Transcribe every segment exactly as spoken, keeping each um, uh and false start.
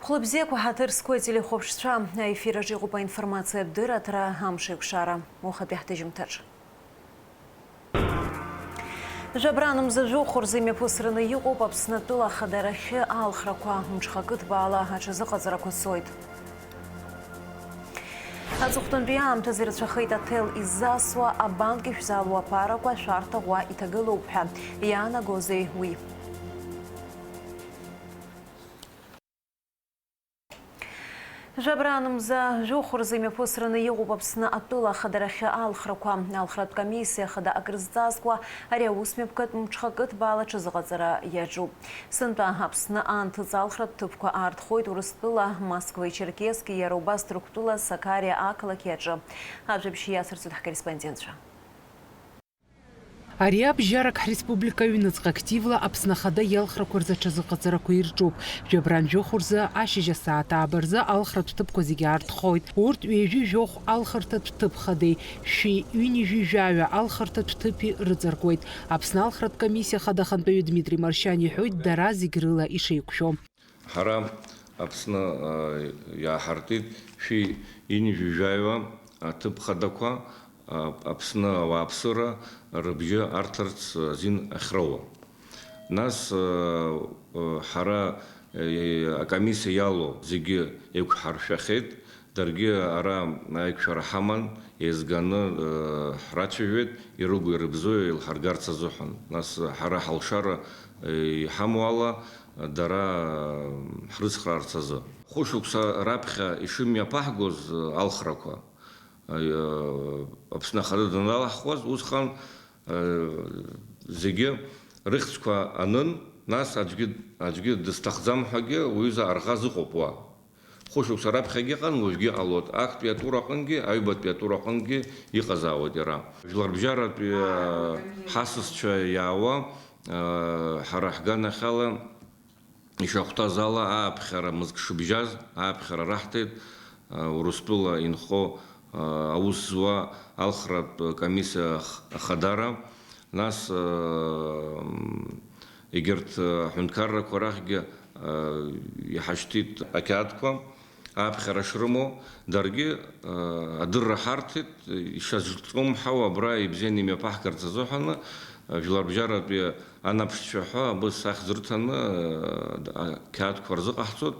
Хәлыбзиақәа, ҳаҭыр зқәу ателехәаԥшцәа, аефир аҿы иҟоуп аинформациатә дырраҭара «Амш еиқәшара». Уахатәи ҳҭыжьымҭаҿ. Жәабранмза жәохә рзы имҩаԥысраны иҟоуп Аԥсны атәыла ахадарахьы алхрақәа, мҽхакы ҭбаала аҽазыҟаҵарақәа цоит. Аҵыхәтәантәи аамҭазы ирацәахеит аҭел иззасуа, абанк ишәзалуа аԥарақәа шәарҭа ӷәӷәа иҭагылоуп ҳәа. Иаанагозеи уи? Жәабранмза жәохә рзы имҩаԥысраны иҟоуп Аԥсны атәыла ахадарахьы алхрақәа. Алхратә комиссиа хада акрызҵазкуа ари аус мҩаԥгатә мҽхакы ҭбаала аҽазыҟаҵара иаҿуп. Сынтәа Аԥсны анҭыҵ алхратә ҭыԥқәа аартхоит Урыстәыла, Москвеи Черкески, иара убас Ҭырқәтәыла, Сакариа ақалақь иаҿы. Ажәабжь иацырҵоит ҳкорреспондентцәа. Ари абжьарак ҳреспублика аҩныҵҟа активла Аԥсны Ахада иалхрақәа рзы аҽазыҟаҵарақәа ирҿуп. Жәабран жәохә рзы ашьыжь асааҭ ааба рзы алхратә ҭыԥқәа зегьы аартхоит. Урҭ ҩажәи жәохә алхырҭатә ҭыԥ хадеи шәи ҩынҩажәи жәаҩа алхырҭатә ҭыԥи рыҵаркуеит. Аԥсны алхратә комиссиа хада ахантәаҩы Дмитри Маршьан иҳәоит дара зегь рыла ишеиқәшәо. Ҳара Аԥсны, а, иааҳартит шәи ҩынҩажәи жәаҩа аҭыԥ хадақәа, а, Аԥсны ауааԥсыра рыбжьы арҭарц азин ахьроуа. Нас, а, а, ҳара, а, акомиссиа иалоу зегьы еиқәҳаршәахьеит. Даргьы ара аиқәшәара ҳаман, еизганы, э, ҳрацәажәеит, ирыгу-ирыбзоу еилҳаргарц азыҳәан. Нас ҳара ҳалшара, э, иҳамоу ала, дара, э, ҳрыцхраарц азы. Хәышықәса раԥхьа ишымҩаԥаҳгоз, э, алхрақәа, э, Аԥсны Ахада даналаҳхуаз, усҟан, э, зегьы рыхьӡқәа анын, нас аӡәгьы, аӡәгьы дысҭахӡам ҳәагьы уҩыза арӷа зыҟоуп уа. Хәышықәса раԥхьагьы ыҟан, уажәгьы ҟалоит. Актәи атур аҟынгьы, аҩбатәи атур аҟынгьы иҟазаауеит иара. Жәларбжьаратәи, э, ҳасасцәа иаауа, э, ҳара ҳганахьала ишахәҭаз ала ааԥхьара мызк шыбжьаз, ааԥхьара раҳҭеит, э, Урыстәыла инхо, э, аус зуа алхратә комиссиа ах-, ахадара. Нас, э, м, егьырҭ, э, аҳәынҭқаррақәа рахьгьы, э, иҳашьҭит ақьаадқәа, аԥхьара шрымоу, даргьы, э, адырра ҳарҭеит, ишазҿлымҳау абра ибзианы имҩаԥаҳгарц азыҳәаны, э, жәларбжьаратәи анаԥшцәа ҳәа абы сахьӡ рыҭаны, э, ақьаадқәа рзыҟаҳҵоит.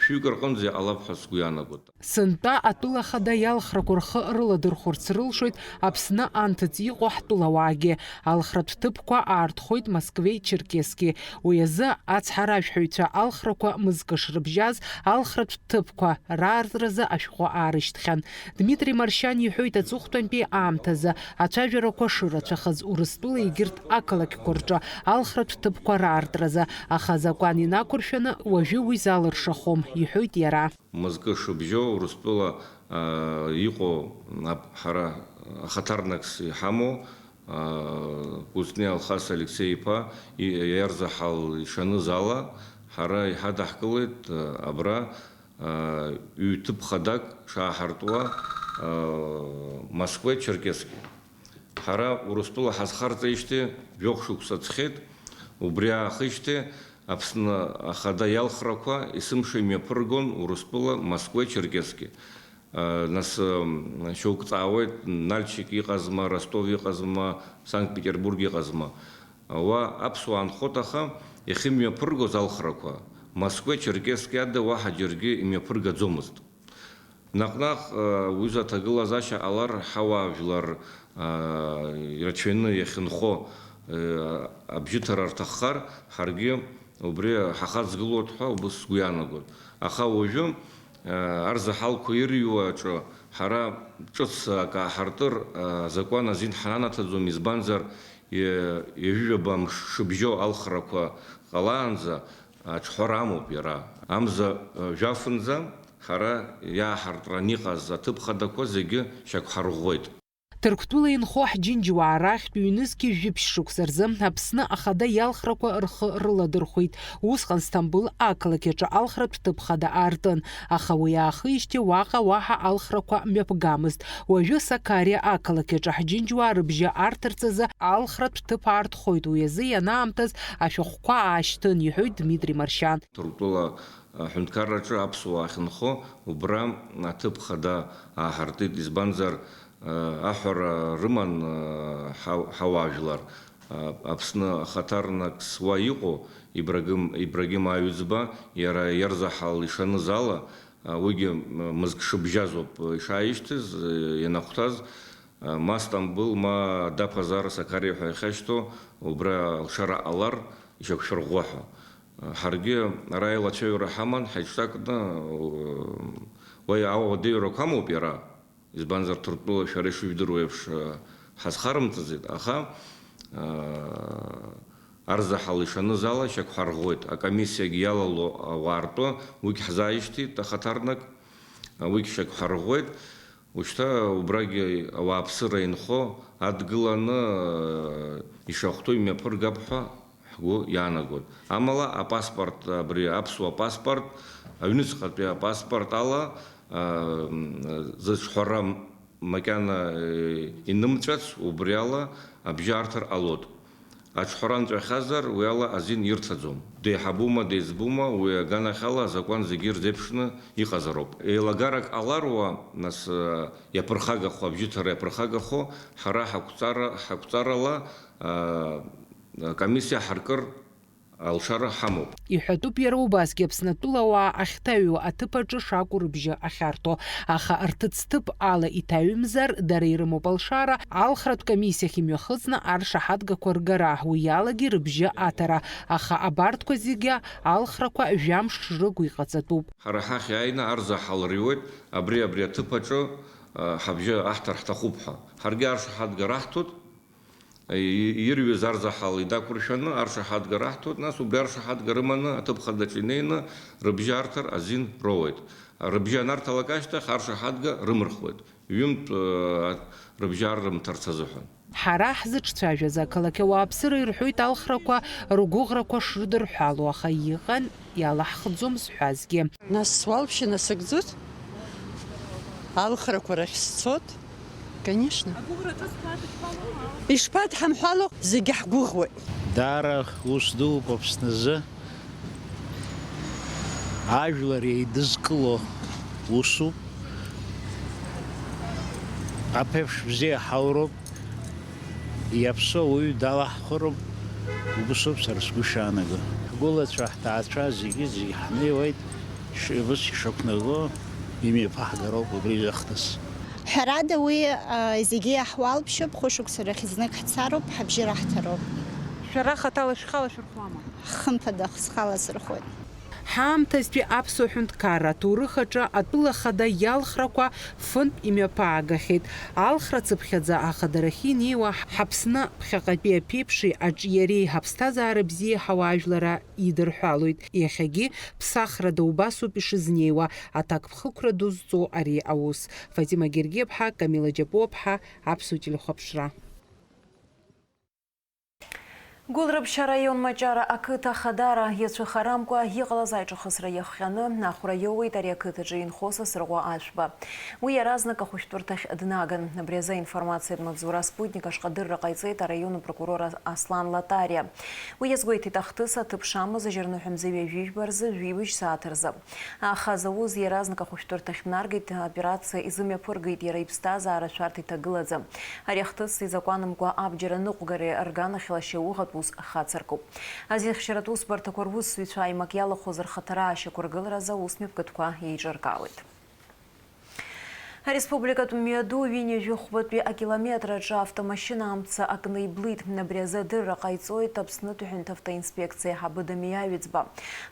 Шәҩык рҟынӡа иҟалап ҳәа сгәы иаанагоит. Сынтәа атәыла ахада иалхрақәа рхы рыладырхәырц рылшоит Аԥсны анҭыҵ иҟоу ҳтәылауаагьы. Алхратә ҭыԥқәа аартхоит Москвеи Черкески. Уи азы ацҳаражәҳәаҩцәа алхрақәа мызкы шрыбжьаз, алхратә ҭыԥқәа раартразы ашәҟәы аарышьҭхьан. Дмитри Маршьан иҳәоит, аҵыхәтәантәи аамҭазы ацәажәарақәа шырацәахаз Урыстәыла егьырҭ ақалақьқәа рҿы алхратә ҭыԥқәа раартразы, аха азакәан инақәыршәаны уажәы уи залыршахом, иҳәоит иара. Мызкы шыбжьоу Урыстәыла, аа, иҟоу ап-, ҳара ахаҭарнакс иҳамоу, аа, Кәыҵниа Алхас Алексеи-иԥа и-, иарзаҳал ишаныз ала, ҳара иҳадаҳкылеит, аа, абра, аа, ҩ-ҭыԥ хадак шааҳартуа, аа, Москвеи Черкески. Ҳара Урыстәыла ҳазхарҵеижьҭеи жәохә шықәса ҵхеит, убри аахижьҭеи Аԥсны Ахада иалхрақәа есымша имҩаԥыргон Урыстәыла, Москвеи Черкески. Нас, м, шьоук ҵаауеит, Нальчик иҟазма, Ростов иҟазма, Санкт-Петербург иҟазма. Уа аԥсуаа нхоит, аха иахьымҩаԥыргоз алхрақәа, Москвеи Черкески ада уаҳа џьаргьы имҩаԥыргаӡомызт. Наҟ-наҟ, э, уҩыза аҭагылазаашьа ҟалар, ҳауаажәлар, э, ирацәаҩны иахьынхо, э, абжьыҭара рҭаххар, ҳаргьы убри ҳахаҵгылоит ҳәа убыс сгәы иаанагоит. Аха уажәы, э, арзаҳалқәа ирыҩуа аҿы ҳара ҿыц акы ааҳартыр, э, азакәан азин ҳананаҭаӡом, избанзар, е-, ҩажәижәаба мш шыбжьоу алхрақәа ҟалаанӡа аҿҳәара амоуп иара. Амза, э, жәафынӡа ҳара иааҳартран иҟаз аҭыԥ хадақәа зегьы шьақәҳарӷәӷәеит. Ҭырқәтәыла инхо ҳџьынџьуаа рахьтә ҩнызқьи жәиԥшь шықәса рзы Аԥсны Ахада иалхрақәа рхы рыладырхәеит. Усҟан Сҭамбыл ақалақь аҿы алхратә ҭыԥ хада аартын, аха уи аахижьҭеи уаҟа уаҳа алхрақәа мҩаԥгамызт. Уажәы Сакариа ақалақь аҿы ҳџьынџьуаа рыбжьы арҭарц азы алхратә ҭыԥ аартхоит, уи азы ианаамҭаз ашәҟәқәа аашьҭын, иҳәоит Дмитри Маршьан. Ҭырқәтәыла аҳәынҭқарраҿы аԥсуаа ахьынхо убра аҭыԥ хада ааҳартит, избанзар, аҳәара рыман ҳауаажәлар, Аԥсны ахаҭарнакс уа иҟоу Ибрагым, Ибрагим Аҩӡба, иара иарзаҳал ишаныз ала, уигьы мызк шыбжьазоуп ишааишьҭыз, ианахәҭаз, ма Стамбыл, ма Адаԥазар Сакариа ҳәа иахьашьҭоу, убра алшара ҟалар ишьақәшәырӷәӷәа ҳәа. Ҳаргьы ара аилацәажәара ҳаман, ҳаиҿнакны, уи ауадаҩрақәа амоуп иара, избанзар, Ҭырқәтәыла шәара ишыжәдыруа еиԥш, ҳазхарымҵаӡеит, аха, арзаҳал ишаныз ала, шьақәҳарӷәӷәеит. Акомиссиагьы иалало ауаа ртәы, уигь ҳзааишьҭит ахаҭарнак, уигь шьақәҳарӷәӷәеит. Ушьҭа убрагьы ауааԥсыра инхо адгыланы, ишахәҭоу имҩаԥыргап ҳәа ҳгәы иаанагоит. Амала апаспорт, абри аԥсуа паспорт, аҩныҵҟатәи апаспорт ала, зыҿҳәара макьана инымҵәац, убри ала абжьы арҭар ҟалоит. Аҿҳәара нҵәахьазар, уи ала азин ирҭаӡом. Деиҳабума, деиҵбума, уи аганахьала азакәан зегьы ирзеиԥшны иҟазароуп. Еилагарак ҟалар уа, нас, иаԥырхагахо, абжьыҭара иаԥырхагахо, ҳара ҳақәҵара, ҳақәҵарала, акомиссиа ҳаркыр алшара ҳамоуп. Иҳәатәуп иара убасгьы Аԥснытәыла ауаа ахьҭаҩуа аҭыԥ аҿы шакәу рыбжьы ахьарҭо. Аха рҭыӡҭыԥ ала иҭаҩымзар, дара ирымоуп алшара, алхратә комиссиахь имҩахыҵны аршаҳаҭгақәа ргара, уи алагьы рыбжьы аҭара. Аха абарҭқәа зегьы алхрақәа жәамш рыгу иҟаҵатәуп. Ҳара ҳахь иааины арзаҳал риуеит, абри, абри аҭыԥ аҿы, а, ҳабжьы аҳҭар ҳҭахуп ҳәа. Ҳаргьы аршаҳаҭга раҳҭоит. И-, ирҩыз арзаҳал идақәыршәаны, аршаҳаҭга раҳҭоит, нас убри аршаҳаҭга рыманы аҭыԥ хадаҿ инеины рыбжьы арҭар азин роуеит. Рыбжьы анарҭалак ашьҭахь аршаҳаҭга рымырхуеит. Ҩынтә, э, рыбжьы арымҭарц азыҳәан. Ҳара ҳзыҿцәажәаз ақалақь ауааԥсыра ирҳәоит алхрақәа ргәыӷрақәа шрыдырҳәало, аха иҟан иалаҳхӡом зҳәазгьы. Нас суалԥшьа насыгӡоит, алхрақәа рахь сцот. Конечно. Агәыӷраҿы зқәа адыдҳәалома? Ишԥадҳамҳәало, зегьы ҳгәыӷуеит. Даара ус дууп Аԥсны азы. Ажәлар еидызкыло усуп. Аԥеиԥш бзиа ҳауроуп. Иаԥсоу уаҩы далаҳхыроуп, убасоуп сара сгәы шаанаго. Ҳгәылацәа, ҳҭаацәа зегьы, зегьы ҳнеиуеит, ш-, ус ишақәнаго имҩаԥаҳгароуп убри ахҭыс. Ҳәарада, уи, а, зегьы иаҳуалԥшьоуп, хәышықәса рахь знык ҳцароуп, ҳабжьы раҳҭароуп. Шәара хаҭала шәхала шәырхуама? Хымԥада, схала сырхуеит. Ҳаамҭазтәи аԥсуа ҳәынҭқарра аҭоурых аҿы атәыла хада иалхрақәа фынтә имҩаԥаагахьеит. Алхра цыԥхьаӡа ахадарахьы инеиуа ҳаԥсны ԥхьаҟатәи аԥеиԥши аҿиареи ҳаԥсҭазаара бзиа ҳауаажәлара идырҳәалоит. Иахьагьы ԥсахрада убасоуп ишызнеиуа, аҭакԥхықәра ду зҵоу ари аус. Фатима Гергиаԥҳа, Камила Џьапуаԥҳа, Аԥсуа телехәаԥшра. Гәылрыԥшь араион Маҷара ақыҭа Хадара иацәыхарамкәа иҟалаз аиҿахысра иахҟьаны ахәра иоуеит ари ақыҭаҿы инхо Сасрыҟәа Ашәба. Уи иаразнак ахәышәтәырҭахь днаган. Абри азы аинформациатә маҵзура Спутник ашҟа адырра ҟаиҵеит араион апрокурор Аслан Латариа. Уи иазгәеиҭеит, ахҭыс аҭыԥ шамаз ажьырныҳәа мза ҩажәи жәба рзы, жәибжь сааҭ рзы. Аха зауз иаразнак ахәышәтәырҭахь днаргеит, аоперациа изымҩаԥыргеит иара иԥсҭазаара шәарҭа иҭагылаӡам. Ари ахҭыс изакәанымкәа абџьар аныҟәгареи рганахьала шьауӷатә ус хацыркуп. Азинхьчаратә усбарҭақәа русзуҩцәа аимак иалахәыз рхаҭара ашьақәыргыларазы аусмҩаԥгатәқәа еиҿыркаауеит. Ареспубликатә мҩаду ҩынҩажәи хәбатәи акилометраҿы автомашьына амца акны иблит. Абри азы адырра ҟаиҵоит Аԥснытәи аҳәынҭавтоинспекциа аиҳабы Дамиа Аҩӡба.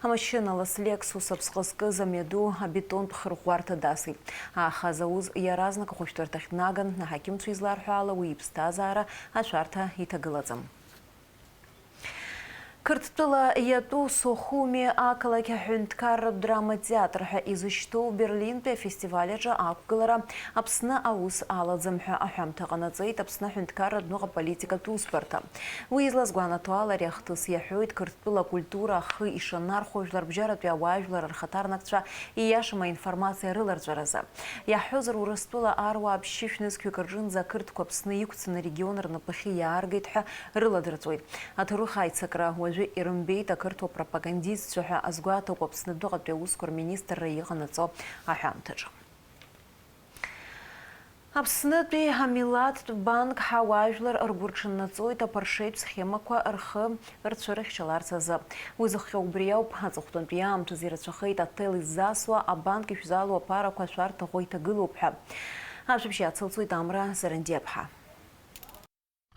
Амашьына лас Лексус аԥсҟы зкыз амҩаду абетонтә хырӷәӷәарҭа дасит. Аха зауз иаразнак ахәышәтәырҭахь днаган, аҳақьымцәа изларҳәо ала, уи иԥсҭазаара ашәарҭа иҭагылаӡам. Қырҭтәыла иатәу Сухуми ақалақь аҳәынҭқарратә драматеатр ҳәа изышьҭоу Берлинтәи афестиваль аҿы ақәгылара Аԥсны аус алаӡам ҳәа аҳәамҭа ҟанаҵеит Аԥсны аҳәынҭқарратә ныҟәа политикатә усбарҭа. Уи излазгәанаҭо ала, ари ахҭыс иаҳәоит Қырҭтәыла акультура ахы ишанархәо жәларбжьаратәи ауаажәлар рхаҭарнакцәа ииашам аинформациа рыларҵәаразы. Иаҳҳәозар, Урыстәыла аруаа ԥшьышә нызқьҩык рҿынӡа ақырҭқәа Аԥсны иқәцаны арегион рнапахьы иааргеит ҳәа рыладырҵоит. Аҭоурых аицакра уажәы ирымбеит ақырҭуа пропагандистцәа ҳәа азгәаҭоуп Аԥснытәыҟатәи аусқәа рминистрра иҟанаҵо аҳәамҭаҿы. Аԥснытәи амилаҭтә банк ҳауаажәлар ргәы рҽаннаҵоит аԥаршеитә схемақәа рхы рцәырыхьчаларц азы. Уи зыхҟьо убри ауп, аҵыхәтәантәи аамҭазы ирацәахеит аҭел иззасуа, абанк ишәзалоу аԥарақәа шәарҭахо иҭагылоуп ҳәа. Ажәабжь иацылҵоит Амра Зарандиаԥҳа.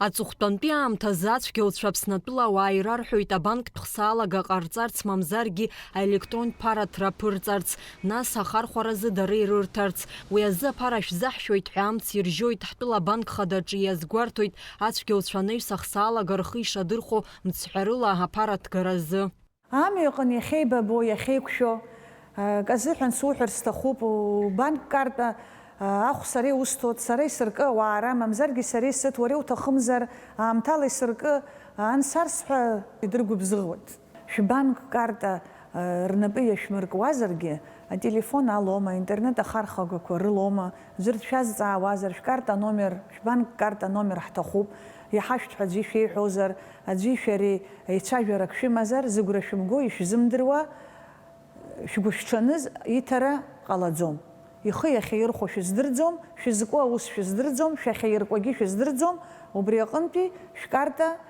Аҵыхәтәантәи аамҭазы ацәгьауцәа Аԥснатәыла ауаа ирарҳәоит абанктә хсаалага ҟарҵарц, мамзаргьы аелектронтә ԥараҭра аԥырҵарц, нас ахархәаразы дара ирырҭарц. Уи азы аԥара шәзаҳшәоит ҳәа амц иржьоит ҳтәыла абанк хадаҿы, иазгәарҭоит ацәгьауцәа анаҩс ахсаалага рхы ишадырхәо мцҳәарыла аԥара ҭгаразы. Амҩаҟны иахьеибабо, иахьеиқәшәо, акы азыҳәан суҳәар сҭахуп, убанк картә, а, ахә сара иусҭоит, сара исыркы ауаара, мамзаргьы сара исыҭ, уара иуҭахымзар, аамҭала исыркы, ан сарс ҳәа идыргәыбзыӷуеит. Шәбанк карта, а, рнапы иашәмыркуазаргьы, ателефон алоума, аинтернет ахархәагақәа рылоума, ӡәыр дшәазҵаауазар, шәкарта номер, шәбанк карта номер ҳҭахуп, иҳашәҭ ҳәа аӡәы ишәеиҳәозар, аӡәи шәареи еицәажәарак шәымазар, зыгәра шәымго, ишәзымдыруа, шәгәышәҽаныз иҭара ҟалаӡом. Ихы иахьаирхәо шәыздырӡом, шәызку аус шәыздырӡом, шәахьаиркуагьы шәыздырӡом, убри аҟынтәи шәкарта,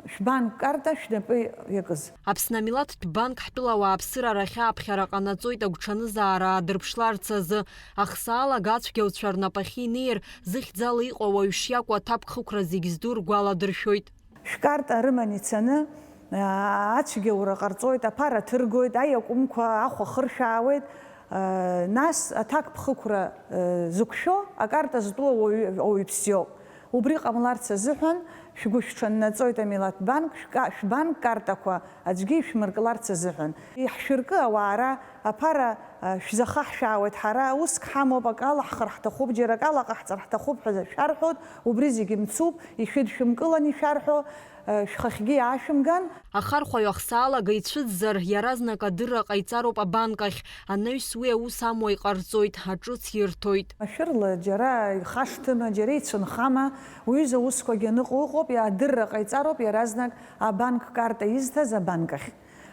шәбанк карта шәнапы иакыз. Аԥсны амилаҭтә банк ҳтәыла ауааԥсыра арахь ааԥхьара ҟанаҵоит агәҽанызаара аадырԥшларц азы. Ахсаалага ацәгьауцәа рнапахьы инеир, зыхьӡала иҟоу ауаҩ шиакәу аҭакԥхықәра зегь здуу ргәаладыршәоит. Шәкарта рыман ицаны, аа, ацәгьаура ҟарҵоит, аԥара ҭыргоит, аиакәымқәа ахә ахыршәаауеит, аа, нас аҭакԥхықәра, э, зықәшәо акарта зтәу ауаҩ-, ауаҩԥс иоуп. Убри ҟамларц азыҳәан шәгәы шәҽаннаҵоит амилаҭ банк, шәка-, шәбанк картақәа аӡәгьы ишәмыркларц азыҳәан. Иаҳшәыркы ауаара, аԥара, а, шәзахаҳшәаауеит ҳара, уск ҳамоуп, акы алаҳхыр ҳҭахуп, џьара акы алаҟаҳҵар ҳҭахуп ҳәа шәарҳәоит, убри зегьы мцуп, ишәыдшәымкылан ишәарҳәо, а, шәхахьгьы иаашәымган. Ахархәаҩ ахсаалага ицәыӡзар, иаразнак адырра ҟаиҵароуп абанк ахь, анаҩс уи аус амуа иҟарҵоит, аҿыц ирҭоит. Машәырла џьара ихашҭыма, џьара ицәынхама, уҩыза усқәагьы аныҟоу ыҟоуп, адырра ҟаиҵароуп иаразнак абанк карта изҭаз абанк ахь.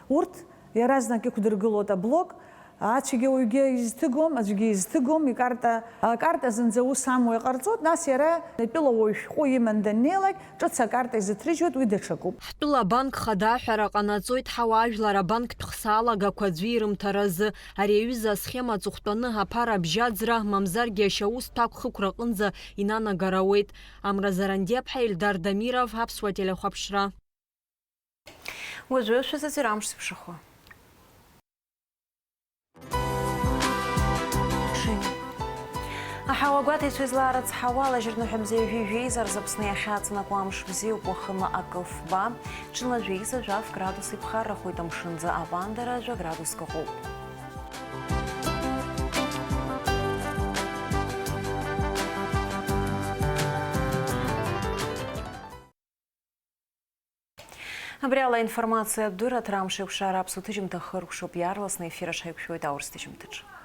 Урҭ иаразнак иқәдыргылоит аблок, ацәгьа уаҩгьы изҭыгом, аӡәгьы изҭыгом, икарта, акарта зынӡа ус амуа иҟарҵоит, нас иара атәыла уаҩ шәҟәы иман даннеилак, ҿыц акарта изыҭрыжьуеит, уи даҽакуп. Ҳтәыла абанк хада аҳәара ҟанаҵоит ҳауаажәлар абанктә хсаалагақәа аӡәы ирымҭаразы. Ари аҩыза асхема аҵыхәтәаны аԥара абжьаӡра, мамзаргьы ашьаус ҭакә хықәраҟынӡа инанагар ауеит. Амра Зарандиаԥҳа, Ельдар Дамиров, Аԥсуа телехәаԥшра. Уажәы шәазыӡырҩ амш зыԥшахо. Аҳауа гәаҭеицәа излаарыцҳауа, алажьырныҳәа мза ҩажәи жәеиза рзы Аԥсны иахьаҵанакуа амш бзиоуп, уахынла акы фба, ҽынла жәеиза жәаф градус иԥхаррахоит, амшынӡы авандара жәа градуск ыҟоуп. Абри ала аинформациатә дырраҭара амш еиқәшара аԥсуа ҭыжьымҭа хыркәшоуп, иаарласны аефир аҿы ҳаиқәшәоит аурыс ҭыжьымҭаҿы.